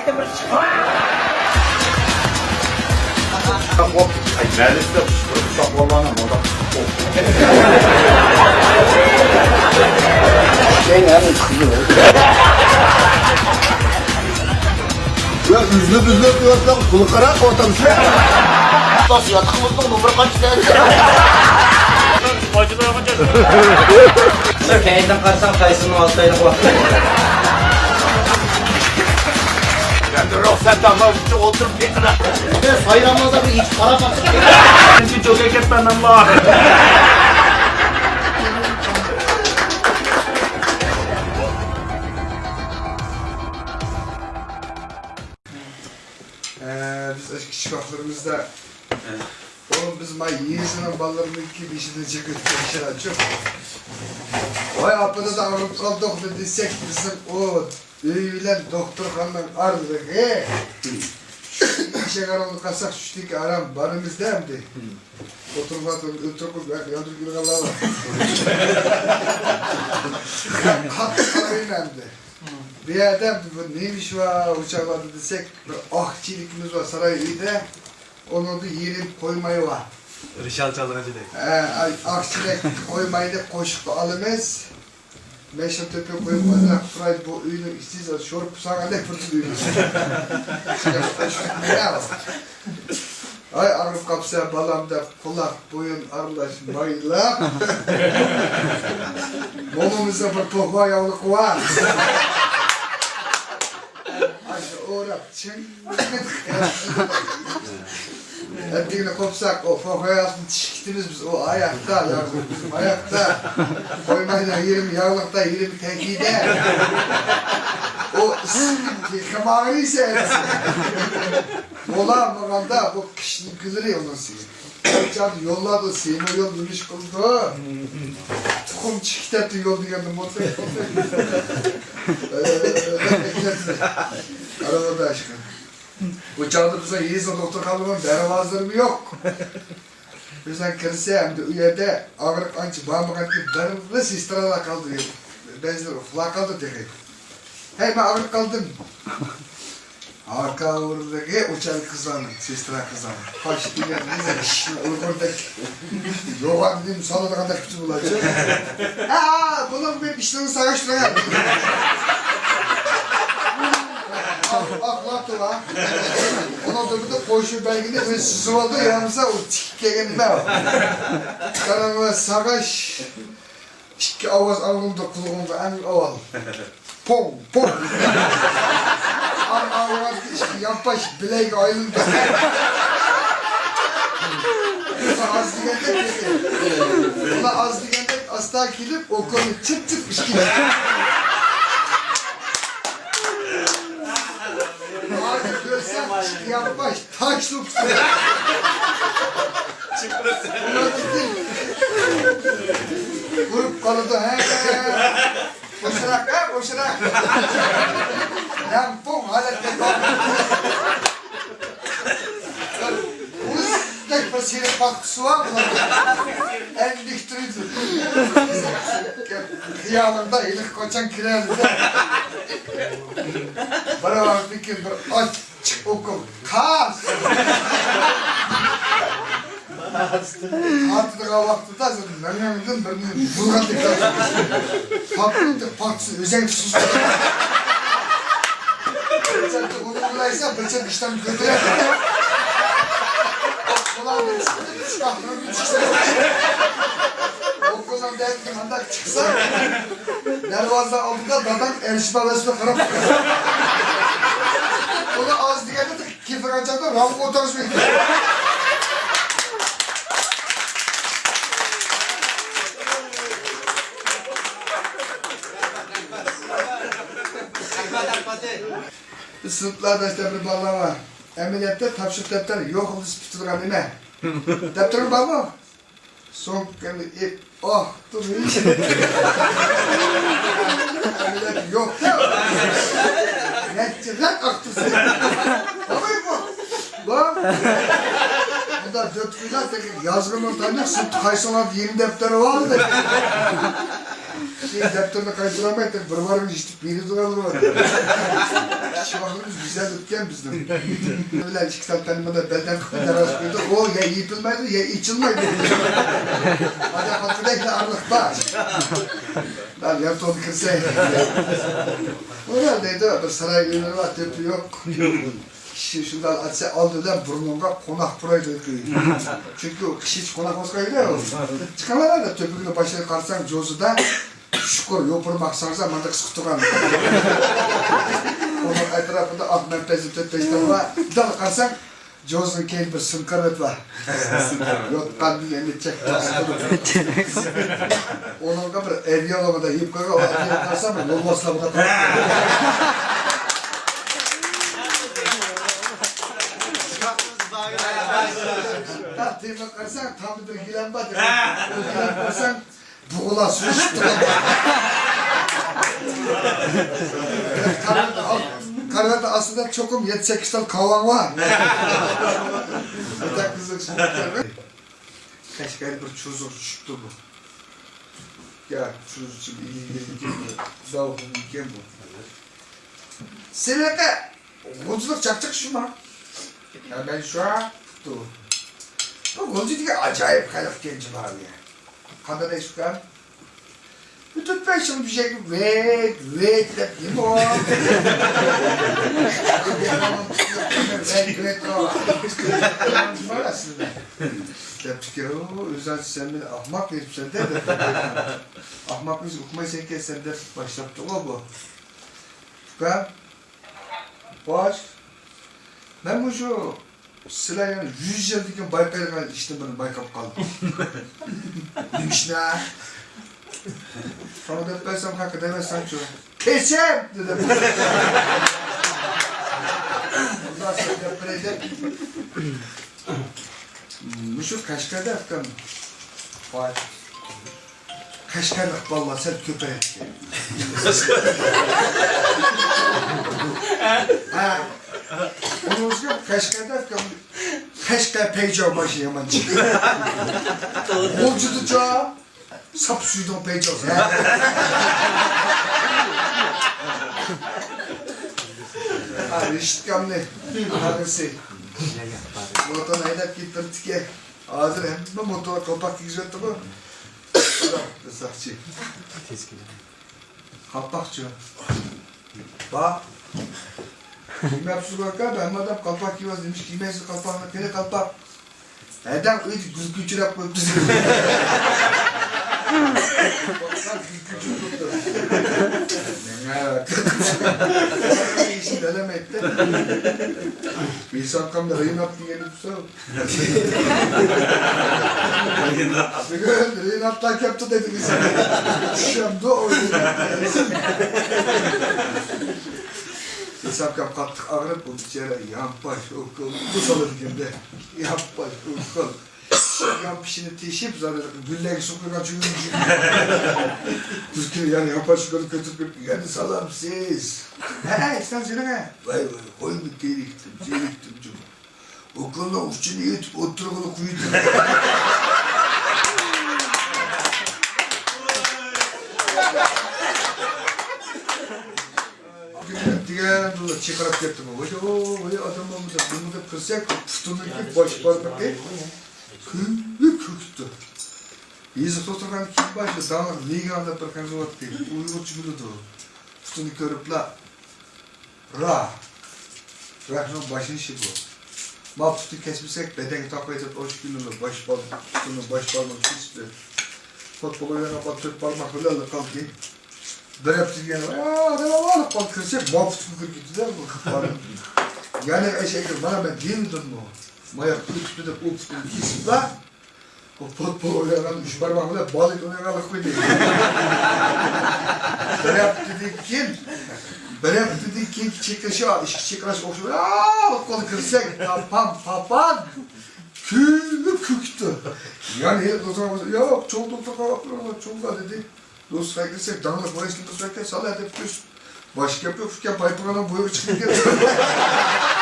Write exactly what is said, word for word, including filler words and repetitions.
ئاي، مەلىسىدە ئۇسسۇلۇپ ساقلانغان مۇنداق. كېيىن ھەممە چىقىدۇ. يا ئۈزۈلۈپ ئۈزۈلۈپ يۈرسەڭ قۇلىقىراق ئوتامسەن. تاس ياتىقىمىزنىڭ نومۇرى قانچە دەيسەن؟ ئاجىزلارغا چاچ. كەينىدىن قارىساڭ تايسوننىڭ ئالتە ئايلىق ۋاقتى. يا رۇخسەت تاپماي ئولتۇرۇپ بېقىنا. سايراملاردا بىر ئىچىپ قاراپ باقسا. شۇ جوكەي كەتمەن مەنلا. ئە، بىز ئاشۇ كىچىك ۋاقىتلىرىمىزدا، ئۇ بىز ما يېزىنىڭ بالىلىرىنىڭكى بېشىدىن چېكىپ ئۆتكەن ئىشلارچۇ. ۋاي، ئاپىدا ئاغرىپ قالدۇق دېسەك، بىزنىڭ ئۇ ئۆي بىلەن دوختۇرخانىنىڭ ئارىلىقى. ئىشەك ئارىلىقىغا قالساق، چۈشتىكى ئارام بارىمىزدە ئەمدى. ئولتۇرۇپ ئۆلتۈرۈپ ياندۇرۇپ يۈرگەنلەر بار. قاتتىق قارىمەن ئەمدى. بۇ يەردە بىر نېمە ئىش بار ئۇ چاغلاردا دېسەك، بىر ئاق چېلىكىمىز بار ساراي ئۆيدە. ئۇنىڭدا يېرىم قوي مايى بار. رىشال چالغان چېلەك. ھە، ئاي، ئاق چېلەك قوي مايىنى قوشۇققا ئالىمىز. مەشرەپ تۆپىگە قويۇپ ئازراق تۇراي، بۇ ئۆينىڭ ئىچى شورپا سالغاندەك بىر تۈرلۈك ئۆي. ھاي، ئاغرىپ قاپسەن بالام دەپ، قۇلاق، بويۇن ئارىلاش مايلاپ. مومىمىزنىڭ بىر پوخۋا ياغلىقى بار. ئاشۇ ئوراپ، چىڭ. ئەتىگىنى قوپساق، ئۇ پوخۋا ياغلىقنى تىشىپ كېتىمىز بىز. ئۇ ئاياقتا، ياغلىق بىزنىڭ ئاياقتا. قويمايدۇ، يېرىمى ياغلىقتا، يېرىمى تەكىدە. ئۇ ئىسسىقتىن تېخىمۇ ئاغرىيسەن. بولالمىغاندا بۇ قىشنىڭ كۈنلىرى ئۇنىڭ سېنى. ئۇ چاغدا يوللاردا سېمۆ يول يۈرۈش قىلىدۇ. تۇخۇم چىقىپ كېتەتتى يول دېگەندە موتور. ئارىغىدا ئىشقىلىپ. ئۇ چاغدا بىزنىڭ يېزا دوختۇرخانىلىرىنىڭ دەرۋازىلىرىمۇ يوق. بىزنىڭ كىرسە ئەمدى ئۇ يەردە ئاغرىق ئانچە بارمىغانكى بىرلا سېسترالار قالدى. بەزىلەر ئۇخلاپ قالدى تېخى. ھەي، مەن ئاغرىپ قالدىم. ھاكاۋۇرلۇقى ئۇچار قىزلارنىڭ، سېسترا قىزلارنىڭ. قاش دېگەن نېمە ئىشنى ئۇيغۇردەك يوغان دېدىم، سالىدىغاندەك كۈچى بولىدۇ. ھە، بۇنىڭ بىر ئىشنى ساغىشتۇرغان. ئاقلاپتۇ ۋا. ئۇنىڭ تۆپىدە قوشۇ بەلگىنى ئۆزى سىزىۋالدى، يا بولمىسا ئۇ تىكىپ كەلگەن نېمە ئۇ. قاراڭ ۋە ساغاش. ئىككى ئاۋاز ئاڭلىنىدۇ قۇلىقىڭغا ئەڭ ئاۋۋال. پوڭ، پوڭ. ئار ئاۋازدا ئىككى يانپاش بىلەيگە ئايلىنىدۇ. ئاز دېگەندەك، ئۇلار ئاز دېگەندەك ئاستا كېلىپ، ئوكۇلنى چىپ چىپ ئىككى. ھازىر كۆرسەم، ئىككى يانپاش. تاشلىق. ئۇرۇپ قالىدۇ، ھە. بوشراق، ھە، بوشراق. لەڭپۇڭ ھالەتتە. ئۇزدەك بىر سېرىق پاختىسى بار بۇنىڭ. ئەندىكتۈرىدۇ. خىيالىڭدا ھېلىقى قاچان كىرەر دېسە. بىر ۋاقىتتىن كېيىن بىر ئاچ. چىق ئوكۇل. قاس! تارتىدىغان ۋاقتىدا سەن مېڭەڭدىن بىرنى بۇرغاندەك تارتىسەن. تارتىپ پارتىسى ئۆزەڭگە سۇزۇپ. بىر چەتتە ئۇنى ئويلايسەن، بىر چەتتە ئىشتاننى كۆتۈرەلمەيسەن. ئوكۇلنىڭ دەردىدىن قانداق چىقسا، دەرۋازا ئالدىدا دادام ئەلىشبا ۋەسلىگە قاراپ تۇرىدۇ. ئۇنى ئاز دېگەندە كېتىدىغان چاغدا راۋۇق ئولتۇرۇشمايدۇ. بىز سىنىپلاردا ئىشلەپ بىر بالىلار بار. ئەمەلىيەتتە تاپشۇرۇق دەپتەر يوق دېسە پۈتىدىغان نېمە؟ دەپتىرىڭ بارمۇ؟ سومكىنى ئېپ، ئاھ، تۇرۇش. يوق. نەچچە رەت ئاقتۇرسا. بارمايمۇ؟ بار. بۇندا دۆت كۈنلەر تېخى يازغىنىڭ تايىنى سىرتتا قايسىڭلاردا يېڭى دەپتەر بار دەپ. كېيىن دەپتەرنى قايتۇرالماي، تېخى بىر بارغىچە يېتىپ بېرىدىغانلىقى بار. ئىش ۋاقتىمىز گۈزەل ئۆتكەن بىزنىڭ. بىلەن ئىككى سال تەنىمىدە بەدەن قىلىپ ياراشىپ قويدۇق. ئۇ يا يېپىلمايدۇ، يا ئېچىلمايدۇ. ئادەم ئاتقۇدەك ئارىلىق بار. يان توندا كىرسەك. ئۇلار دەيدۇ، بىر ساراي ئۆيلىرى بار، تۆپى يوق. كىشى شۇنداق ئاتسا، ئالدى بىلەن بۇرنۇڭغا قوناق پۇرايدۇ. چۈنكى ئۇ قىش ئىچى قوناق بولسا قايدا ئۇ. چىقىڭلار دەپ تۆپىكىنى باشلىغا قارىساڭ، جوزىدا ئۈچ قۇر يوپۇرماق ساڭزا مانداق قىسقا تۇرغان. ئۇنىڭ ئەتراپىدا ئاق مەپەسلىك تۆت بەش تال بار. دال قارىساڭ، جوزىنىڭ كەينىدە بىر سىم كارىۋات بار. يوتقاندىن ئەمدى چەك تاقسىتىدۇ. ئۇنىڭغا بىر ئەدىيالومىدا يېپىپ قويغان، ئۇ ئەدىيال قارىسام، بىر يولۋاسلار بۇدا قالغان. تېمىغا قارىساڭ، تامدا بىر يىلان بار دەپ. يىلان قارىساڭ، بۇغىلار سۈرۈشۈپ تۇرغان. كارىۋات ئاستىدا چوقۇم يەتتە سەككىز تال كاۋاڭ بار. بۇنداق قىزىق. قەشقەردە بىر چۇزۇق چۈشۈپتۇ بۇ. يا، چۇزۇقچى ئىگىلىكى داۋ ئىكەن بۇ. سېنىڭكى غۇلجىلىق چاقچاق شۇما؟ يا، مەن شۇ قىپتۇ. بۇ غۇلجا دېگەن ئاجايىپ خەلق ئىكەن جۇما. قانداق دەيسىز ئۇكام؟ بۇ تۆت بەش يىل بىر يەرگە ۋېيت، ۋېيت دەپ نېمە ئۇ؟ ۋېيت، ۋېيت ئۇ. نېمە ئۇ سىزدە؟ دەپتىكەن، ئۇ ئۆزى سەن مېنى ئاخماق دەيسەن دە دەپ. ئاخماقنى ئۇقمايسەنكەن سەن دەپ باشلاپتىغۇ بۇ. ئۇكام، باش، مەن مۇشۇ سىلەر يەنە يۈز يىلدىن كېيىن بايقايدىغان ئىشنى بىر بايقاپ قالدىم. نېمە ئىشنى؟ ساڭا دەپ بەرسەم، ھەققى دەۋەرسەڭچۇ؟ كېسىپ! دېدىم. بۇنداق سۆزلەپ بېرەي دەپ. مۇشۇ قەشقەردە ئۇكام بار. قەشقەرلىك بالىلار سەل كۆپرەك. ھە. ئۇنىڭ ئۈستىگە قەشقەردە ئۇكام قەشقەر پەيجاۋ باشى يامان چىقتى. غۇلجىدىچۇ ساپ سۈيدۈڭ پەيجاۋ. ھە. ھە، رېشىت ئۇكامنى ئاغىسى. موتورنى ھەيدەپ كېتىپتىكەن. ھازىر ھەممە موتورغا قالپاق كىيگۈزۈۋەتتىغۇ. بىر ساقچى. قالپاقچۇ؟ بار. كىيمەپسىزغۇ ئاكا، ھەممە ئادەم قالپاق كىيىۋاتىدۇ، نېمىشقا كىيمەيسىز قالپاقنى؟ قېنى قالپاق؟ ھەدەڭ ئۆيدە گۈل كۆچۈرەپ قويۇپسىز. گۈل كۆچۈرۈپ قويۇپتۇ. ماڭا. ھېچنېمە دېمەيتتى. بىساتقاندا رىنات دېگەن ئىدى. بۈگۈن رىناتلار كەپتۇ دېدىڭىز. چۈشەمدۇ ئۇ؟ ھېساب كەپ قاتتىق ئاغرىپ، بۇ بىچارە يانپاش ئوكۇل بۇ سالىدىكەندە. يانپاش ئوكۇل. يانپىشىنى تېشىپ، زادى گۈللەرگە سۇ قۇيغان چۈگۈن. بىر كۈنى يەنە يانپاش ئوكۇلنى كۆتۈرۈپ كېلىپ، يەنە سالامسىز. ھە، سەن سېنىڭ ھە؟ ۋاي، ۋاي، قويما، تېرىكتىم، تېرىكتىم جۇمۇ. ئوكۇلنىڭ ئۇچىنى ئېتىپ ئوتتۇرىغىلا قويدى. دېگەندىلا چىرقىراپ كەتتىمۇ. ۋاي، ۋاي، ئادەم بولمىسا، نېمە دەپ كىرسەك، پۇتىنىڭكى باش بارمىقى كۆيۈپ كۆكۈپتۇ. يېزىقتا ئولتۇرغان كىم بار، شۇ داڭلىق ۋېگان دەپ بىر خەنزۇ بارتتى. ئۇيغۇرچە بىلىدۇ. پۇتىنى كۆرۈپلا، را. راھنىڭ باشلىنىشى بۇ. ما پۇتنى كەسمىسەك، بەدەنگە تاقايدۇ دەپ ئاشۇ كۈنىلا باش بار-، پۇتىنىڭ باش بارمىقى كېسىپتۇ. پۇتبول ئويناپ تۆت بارماق بىلەنلا قالدى. بىر ھەپتە دېگەن، ئا، ئادەم ئاۋارە قول كىرسە، ما پۇتقا كىرىپ كېتىدۇ، بۇ قىپارنى. يەنە ئەشەگە، مانا مەن دېمىدىممۇ؟ ماياق كۆتۈپتۇ دەپ، ئۇ پۇتىنى كېسىپلا، ئۇ پۇتبول ئوينىغان ئۈچ بارماق بىلەن بالېت ئوينىغانلىق قىلدى. بىر ھەپتىدىن كېيىن، بىر ھەپتىدىن كېيىنكى چېقىرىشى، ئىككى چېقىرىش ئوخشىماي، ئا، قول كىرسەك، تاپان، تاپان، كۆيۈپ كۆكۈپتۇ. يەنە ھېلىقى دوستلار، ياق، چوڭ دوختۇرغا ئاپىرىڭلار، چوڭلار دېدى. دوستلۇققا كىرسەك، داڭلىق ۋراچنى قىلساكەن، سالا دەپ كۆز. باش گەپ يوق ئىكەن، پايپىقىنىڭ بويىغا چىقىپ كەتتى.